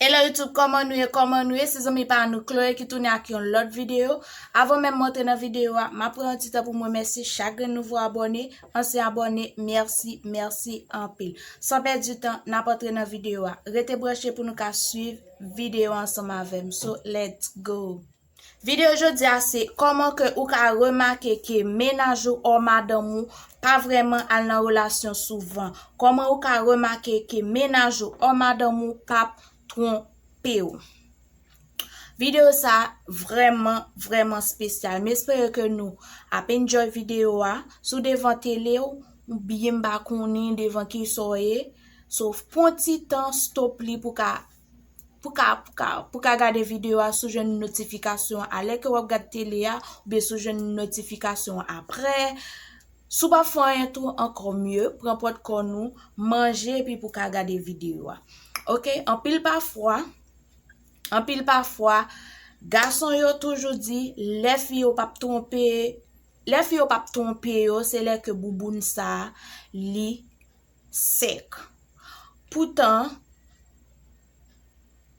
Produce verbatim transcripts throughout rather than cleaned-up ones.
Hello YouTube, kòman nou ye, kòman nou ye? Se zanmi pa nou Chloé ki tounen ak yon lòt videyo. Avan menm m antre nan videyo a, m ap pran yon ti tan pou m remèsye chak grenn nouvo abòne, ansyen abòne, mèsi, mèsi anpil. San pèdi tan, n ap antre nan videyo a. Rete branche pou nou ka swiv videyo ansanm avè m. So, let's go! Videyo jodi a se kòman ke ou ka remake ke mennaj ou or madanm ou pa vrèman al nan relasyon souvan. Kòman ou ka remake ke mennaj ou or madanm ou p ap twonpe w. Videyo sa vrèman, vrèman espesyal. M espere ke nou ap enjoy videyo a. Si w devan tele w, oubyen m pa konnen devan kisa w ye, so, pran ti tan, stop li pou ka pou ka, pou ka, pou ka gade videyo a, si w jwenn notifikasyon an lè ke w ap gad tele a, oubyen si w jwenn notifikasyon an aprè. Si w pa fè anyen tou, ankò mye, pran pòdkòn ou, manje, epi pou ka gade videyo a. Oke, anpil pafwa, anpil pafwa, gason yo toujou di, lè fi yo p ap twonpe, lè fi yo p ap twonpe yo, se lè ke bouboun sa a, li sèk. Poutan,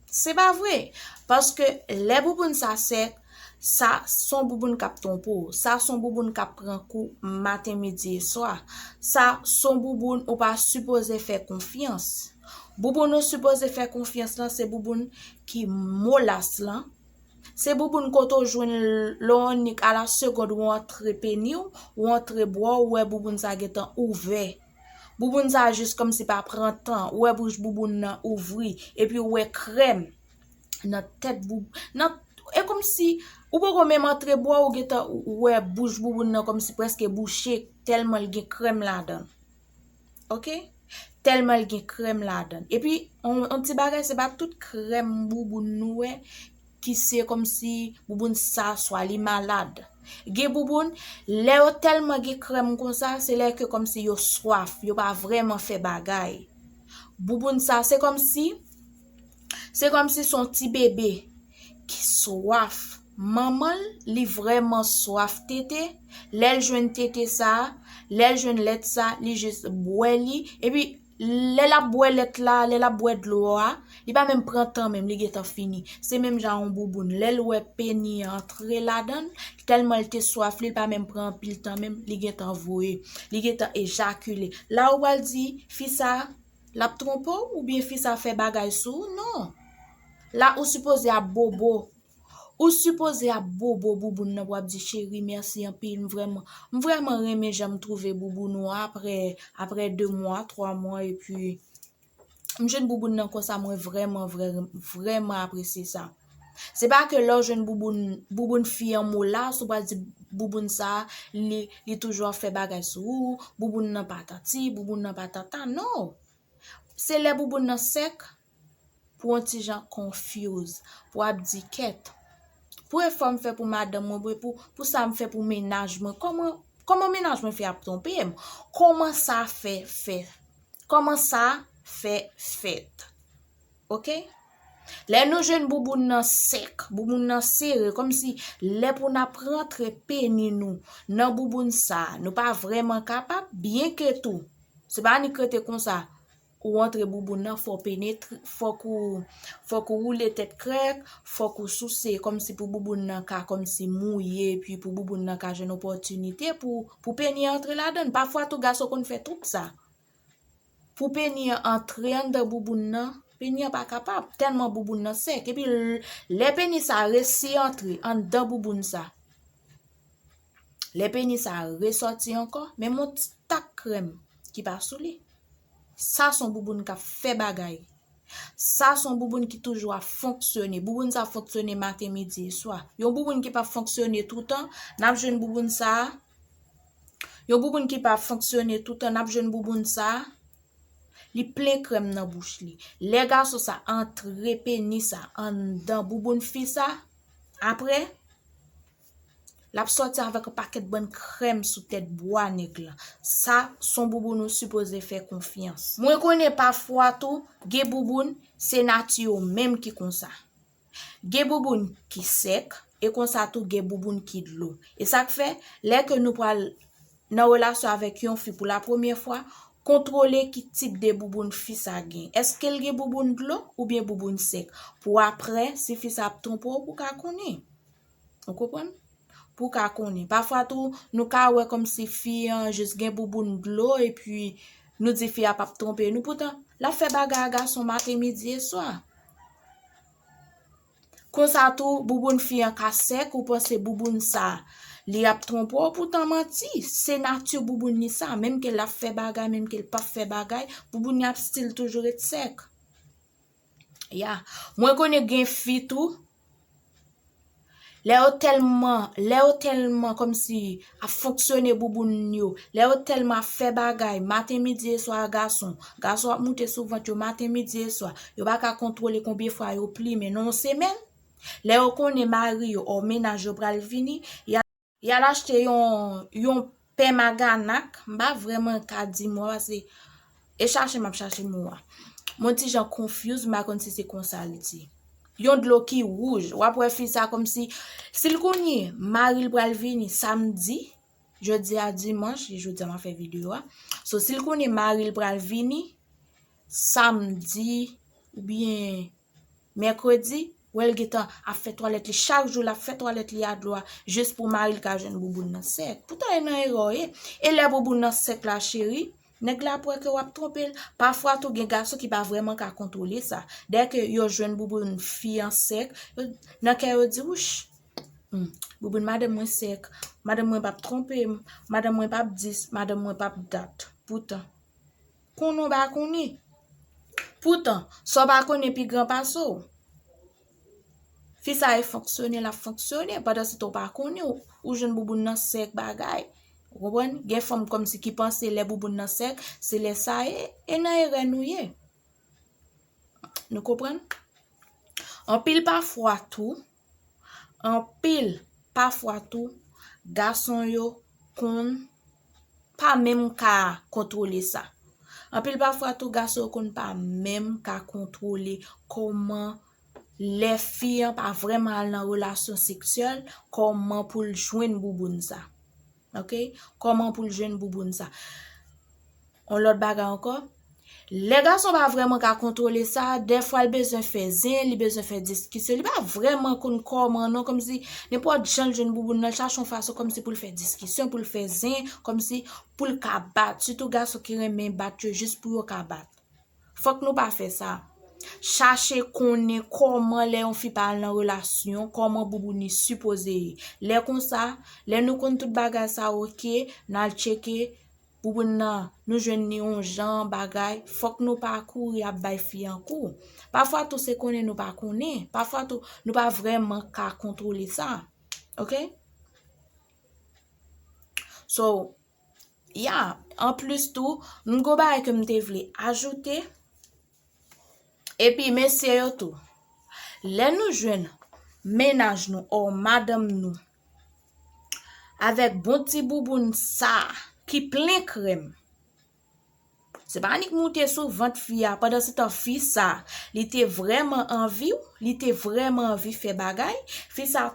se pa vre. Paske lè bouboun sa sèk, sa s on bouboun k ap twonpe w. Sa s on bouboun k ap pran kou maten, midi e swa. Sa s on bouboun ou pa sipoze fè konfyans. Bouboun ou sipoze fè konfyans lan, se bouboun ki molas lan. Se bouboun kote w jwenn l, lè w annik a la segond ou antre peni w, ou antre bra w, ou wè bouboun sa gentan ouvè. Bouboun sa jis kòmsi pa pran tan, ou wè bouch bouboun nan ouvri, epi ou wè krèm nan tèt boub-, nan, e kòmsi ou poko menm antre bra w, ou gentan, ou, ou wè bouch bouboun nan kòmsi prèske bouche, tèlman l gen krèm ladan l. Oke? Tèlman l gen krèm ladan l. Epi, on, on ti bagay, se pa tout krèm bouboun nou wè ki se kòmsi bouboun sa swa li malad. Gen bouboun, lè yo tèlman gen krèm konsa, se lè ke kòmsi yo swaf, yo pa vrèman fè bagay. Bouboun sa, se kòmsi, se kòmsi se on ti bebe ki swaf. Manman l, li vrèman swaf tete. Lè l jwenn tete sa, lè l jwenn lèt sa, li jis bwè li. Epi, lè l ap bwè lèt la, lè l ap bwè dlo a, li pa menm pran tan menm, li gentan fini. Se menm jan yon bouboun. Lè l wè peni an antre ladan l, tèlman l te swaf li, li pa menm pran anpil tan menm, li gentan voye. Li gentan ejakile. La ou pral di, fi sa, l ap twonpe w, oubyen fi sa fè bagay sou ou? Non. La ou sipoze ap bobo. Ou sipoze ap bobo bouboun nan pou ap di, cheri, mèsi anpil, m vrèman, m vrèman renmen jan m twouve bouboun ou an aprè, aprè de mwa, twa mwa, epi m jwenn bouboun nan konsa, mwen vrèman, vrè-, vrèman apresye sa. Se pa ke lè w jwenn bouboun, bouboun fi an molas, ou pral di bouboun sa, li, li toujou ap fè bagay sou ou, bouboun nan pa tati, bouboun nan pa tata, non. Se lè bouboun nan sèk, pou yon ti jan confuse, pou ap di kèt. Pou efò m fè pou madanm mwen, pou, pou sa m fè pou mennaj mwen, kòman, kòman mennaj mwen fè ap twonpe m? Kòman sa fè fè? Kòman sa fè fèt? Oke? Lè nou jwenn bouboun nan sèk, bouboun nan sere, kòmsi lè pou n ap rantre peni nou nan bouboun sa, nou pa vrèman kapab, byenke tou, se pa annik rete konsa, ou antre bouboun nan, fò w penetre, fòk ou, fòk ou woule tèt krèk, fòk ou souse, kòmsi pou bouboun nan ka kòmsi mouye, epi pou bouboun nan ka jwenn opòtinite pou, pou peni an antre ladan l. Pafwa tou, gason konn fè tout sa. Pou peni an antre anndan bouboun nan, peni an pa kapab, tèlman bouboun nan sèk. Epi l-, lè peni sa resi antre anndan bouboun sa, lè peni sa resòti ankò, menm yon ti tak krèm ki pa sou li. Sa s on bouboun k ap fè bagay. Sa s on bouboun ki toujou ap fonksyone. Bouboun sa fonksyone maten, midi e swa. Yon bouboun ki p ap fonksyone toutan, n ap jwenn bouboun sa. Yon bouboun ki p ap fonksyone toutan, n ap jwenn bouboun sa. Li plen krèm nan bouch li. Lè gason sa antre peni sa anndan bouboun fi sa, aprè, l ap sòti avèk yon pakèt bann krèm sou tèt bwa nèg lan. Sa s on bouboun ou sipoze fè konfyans. Mwen konnen pafwa tou, gen bouboun, se nati yo menm ki konsa. Gen bouboun ki sèk, e konsa tou gen bouboun ki dlo. E sa k fè, lè ke nou pral nan relasyon avèk yon fi pou la premyè fwa, kontwole ki tip de bouboun fi sa gen. Èske l gen bouboun dlo oubyen bouboun sèk? Pou apre, si fi sa ap twonpe w, pou w ka konnen. Ou konprann? Pou w ka konnen. Pafwa tou, nou ka wè kòmsi fi an jis gen bouboun dlo epi nou di fi a p ap twonpe nou. Poutan, l ap fè bagay a gason maten, midi e swa. Konsa tou, bouboun fi an ka sèk, ou panse bouboun sa, li ap twonpe w, poutan manti, se nati bouboun li sa, menm ke l ap fè bagay, menm ke l p ap fè bagay, bouboun li ap still toujou ret sèk. Ya, mwen konnen gen fi tou, lè yo tèlman, lè yo tèlman kòmsi ap fonksyone bouboun yo, lè yo tèlman ap fè bagay, maten, midi e swa a gason, gason ap moute sou vant yo maten, midi e swa, yo pa ka kontwole konbyen fwa yo plimen nan yon semèn. Lè yo konnen mari yo, o mennaj yo pral vini, y a, y al achte yon, yon pè maganak, m pa vrèman ka di mo a, paske e chache m ap chache mo a. Mwen ti jan confuse, m pa konn si se konsa l di. Yon dlo ki wouj, w ap wè fi sa kòmsi, si l konnen mari l pral vini samdi, jodi a dimanch, e jodi a m ap fè videyo a. So, si l konnen mari l pral vini samdi oubyen mèkredi, wè l gentan ap fè twalèt li, chak jou l ap fè twalèt li a dlo a, jis pou mari l ka jwenn bouboun nan sèk. Poutan e nan erè w ye. E lè bouboun nan sèk la, cheri, nèg la ap wè ke w ap twonpe l. Pafwa tou, gen gason ki pa vrèman ka kontwole sa. Dèke yo jwenn bouboun fi an sèk, yo, nan kè yo di, wouch, hmm, bouboun madanm mwen sèk, madanm mwen p ap twonpe m, madanm mwen p ap dis, madanm mwen p ap dat. Poutan, konnen w pa konnen. Poutan, sa w pa konnen pi gran pase w. Fi sa e fonksyone, l ap fonksyone. Pandan se tan w pa konnen, ou, ou jwenn bouboun nan sèk bagay. Ou konprann? Gen fanm kòmsi ki panse lè bouboun nan sèk, se lè sa e, e nan erè nou ye. Nou konprann? Anpil pafwa tou, anpil pafwa tou, gason yo konn pa menm ka kontwole sa. Anpil pafwa tou, gason yo konn pa menm ka kontwole kòman lè fi an pa vrèman al nan relasyon seksyèl, kòman pou l jwenn bouboun sa. Ok? Kòman pou l jwenn bouboun sa? On lòt bagay ankò, lè gason pa vrèman ka kontwole sa, dèfwa l bezwen fè zen, li bezwen fè diskisyon, li pa vrèman konn kòman non, kòmsi nenpòt jan l jwenn bouboun nan, l chache yon fason kòmsi pou l fè diskisyon, pou l fè zen, kòmsi pou l ka bat, sitou gason ki renmen bat yo jis pou yo ka bat. Fòk nou pa fè sa. Chache konnen kòman lè yon fi pa al nan relasyon, kòman bouboun li sipoze ye. Lè konsa, lè nou konn tout bagay sa oke, n al tcheke bouboun nan, nou jwenn li yon jan bagay, fòk nou pa kouri ap bay fi an kou. Pafwa tou se konnen nou pa konnen, pafwa tou nou pa vrèman ka kontwole sa. Ok? So, ya, anplis tou, m gon bagay ke m te vle ajoute. Epi mesye yo tou, lè nou jwenn mennaj nou or madanm nou avèk bon ti bouboun sa ki plen krèm, se pa annik moute sou vant fi a, pandan se tan fi sa, li te vrèman anvi w, li te vrèman anvi fè bagay, fi sa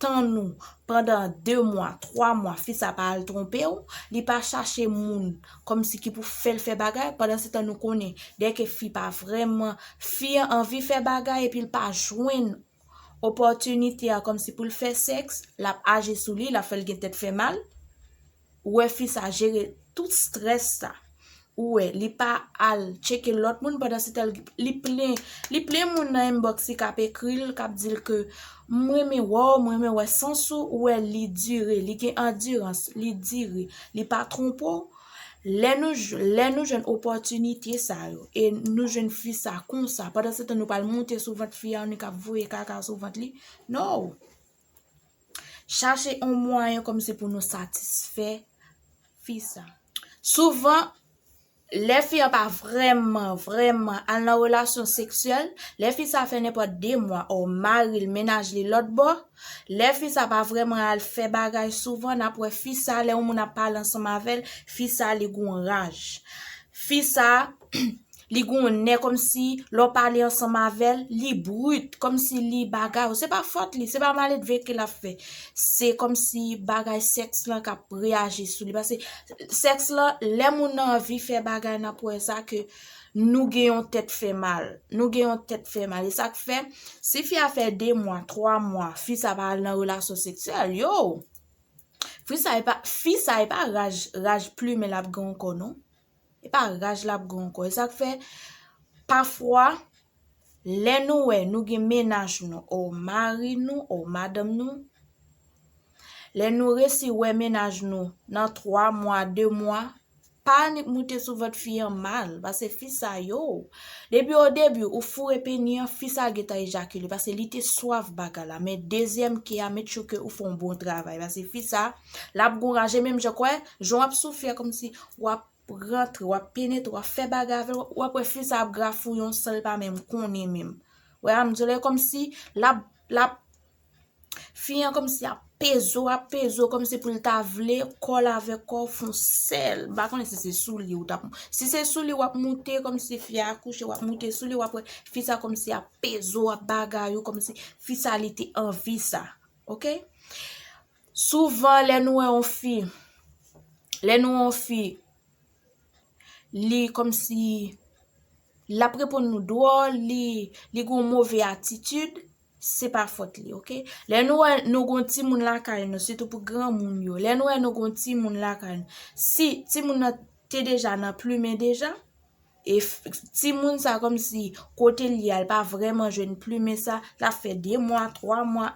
tann ou pandan de mwa, twa mwa, fi sa pa al twonpe w, li pa chache moun kòmsi ki pou fè l fè bagay, pandan se tan nou konnen, dèke fi pa vrèman, fi an anvi fè bagay epi l pa jwenn opòtinite a kòmsi pou l fè sèks, l ap aji sou li, l ap fè l gen tèt fè mal. Ou wè fi sa jere tout strès sa. Ou wè, li pa al tcheke lòt moun pandan se tan li plen, li plen moun nan inbox li k ap ekri l, k ap di l ke m renmen wè w, m renmen wè sans ou, ou wè li dire, li gen andirans, li dire, li pa twonpe w. Lè nou, lè nou jwenn opòtinite sa yo, e nou jwenn fi sa konsa, pandan se tan nou pral moute sou vant fi a, nou k ap voye kaka sou vant li. No! Chache yon mwayen kòmsi pou nou satisfè fi sa. Souvan, lè fi an pa vrèman, vrèman al nan relasyon seksyèl, lè fi sa fè nenpòt de mwa, o mari l, mennaj li lòt bò, lè fi sa pa vrèman al fè bagay souvan, n ap wè fi sa, lè yon moun ap pale ansanm avè l, fi sa li gon raj. Fi sa, Li gon nè kòmsi lè w pale ansanm avè l, li brit, kòmsi li bagay ou. Se pa fòt li, se pa maledve ke l ap fè. Se kòmsi bagay sèks lan k ap reyaji sou li. Paske sèks lan, lè moun nan anvi fè bagay, n ap wè sa ke nou gen yon tèt fè mal. Nou gen yon tèt fè mal. E sa k fè, si fi a fè de mwa, twa mwa, fi sa pa al nan relasyon seksyèl, yo! Fi sa e pa, fi sa e pa raj, raj plimen l ap gen ankò, non. E pa raj l ap gen ankò. E sa k fè, pafwa, lè nou wè nou gen mennaj nou, o mari nou, o madanm nou, lè nou resi wè mennaj nou nan twa mwa, de mwa, pa annik moute sou vant fi an mal, paske fi sa yo, depi o debi, ou foure peni an, fi sa gentan ejakile, paske li te swaf bagay la. Men dezyèm ke a, make sure ke ou fè yon bon travay, paske fi sa, l ap gouraje menm jan kwè, jan w ap soufè kòmsi w ap rantre, w ap penetre, w ap fè bagay avè l, w ap wè fi sa ap grafouye w san l pa menm konnen menm. Wè, a m di w la, kòmsi l ap, l ap, fi an kòmsi ap peze w, ap peze w, kòmsi pou l ta vle kò l avèk kò w fè yon sèl. M pa konnen si se sou li ou t ap, si se sou li w ap moute, kòmsi fi a akouche, w ap moute sou li, w ap wè fi sa kòmsi ap peze w, ap bagay ou, kòmsi fi sa li te anvi sa. Oke? Souvan, lè nou wè yon fi, lè nou wè yon fi, li kòmsi l ap reponn nou dwòl, li, li gon move atitid, se pa fòt li, oke? Lè nou wè nou gon timoun lakay nou, sitou pou granmoun yo, lè nou wè nou gon timoun lakay nou, si timoun nan te deja nan plimen deja, e f-, timoun sa kòmsi kote l ye a, l pa vrèman jwenn plimen sa, l ap fè de mwa, twa mwa,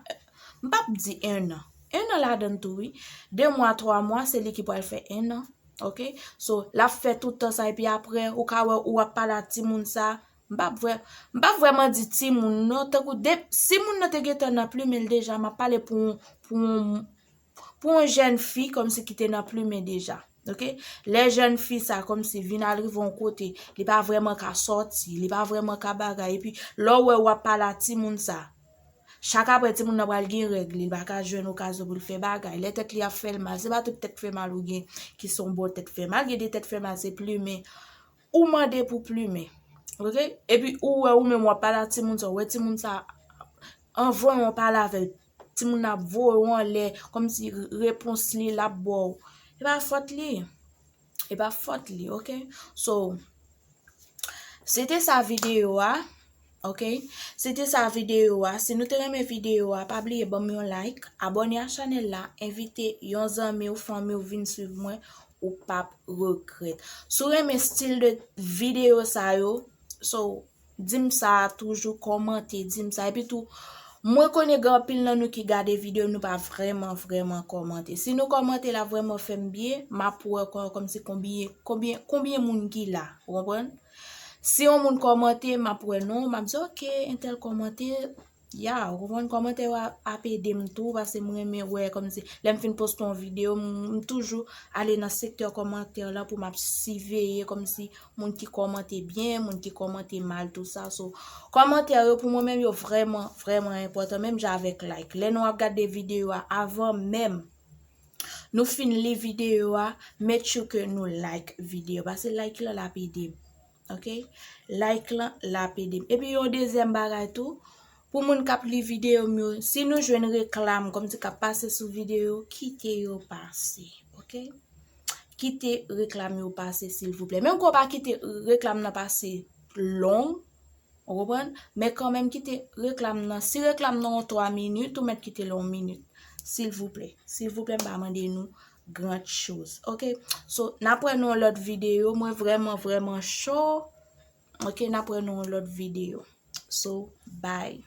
m p ap di en an. En an ladan l tou, wi. De mwa, twa mwa, se li ki pral fè en an. Oke? So, l ap fè tout tan sa, epi apre, ou ka wè ou ap pale ak timoun sa. M p ap vrè-, m p ap vrèman di timoun, non. Tankou de, si moun nan te gentan nan plimen l deja, m ap pale pou, pou, pou yon jèn fi, kòmsi ki te nan plimen deja. Oke? Lè jèn fi sa, kòmsi vin al rive yon kote, li pa vrèman ka sòti, li pa vrèman ka bagay. Epi, lè w wè w ap pale ak timoun sa, chak apre timoun nan pral gen règ li, li pa ka jwenn okazyon pou l fè bagay. Lè tèt li ap fè l mal, se pa tout tèt fè mal ou gen ki se yon bon tèt fè mal. Gen de tèt fè mal, se plimen. Ou mande pou plimen. Oke? Epi ou wè ou menm w ap pale ak timoun sa, ou wè timoun sa, anvan w pale avè l, timoun nan ap voye w anlè, kòmsi repons li, l ap ba w. E pa fòt li. E pa fòt li, oke? So, se te sa videyo a, oke? Se te sa videyo a. Si nou te renmen videyo a, pa bliye ban m yon like, abòne a chanèl la, envite yon zanmi w, fanmi w vin swiv mwen, ou p ap regrèt. Si w renmen stil de videyo sa yo, so, di m sa toujou, kòmante, di m sa. Epi tou, mwen konnen gen anpil nan nou ki gade videyo, nou pa vrèman, vrèman kòmante. Si nou kòmante, l ap vrèman fè m byen, m ap wè kò-, kòmsi konbyen, konbyen, konbyen moun ki la, ou konprann? Si yon moun kòmante, m ap wè non, m ap di, "Oke, entèl kòmante." Ya, ou konprann, kòmantè yo a-, ap ede m tou, paske m renmen wè kòmsi lè m fin poste yon videyo, m, m toujou ale nan sektè kòmantè lan pou m ap siveye kòmsi moun ki kòmante byen, moun ki kòmante mal, tou sa. So, kòmantè yo pou mwen menm yo vrèman, vrèman enpòtan, menm jan avèk like. Lè nou ap gade videyo a, avan menm nou fin li videyo a, make sure ke nou like videyo, paske like lan l ap ede m. Oke? Like lan, l ap ede m. Epi yon dezyèm bagay tou, pou moun k ap li videyo m yo, si nou jwenn reklam kòmsi k ap pase sou videyo, kite yo pase. Oke? Kite reklam yo pase, silvouplè. Menm ke w pa kite reklam nan pase long, ou konprann? Men kanmenm kite reklam nan. Si reklam nan yon twa minit, ou mèt kite l yon minit. Silvouplè. Silvouplè, m pa mande nou gran choz. Oke? So, n ap wè nan yon lòt videyo. Mwen vrèman, vrèman cho. Oke, n ap wè nan yon lòt videyo. So, bye.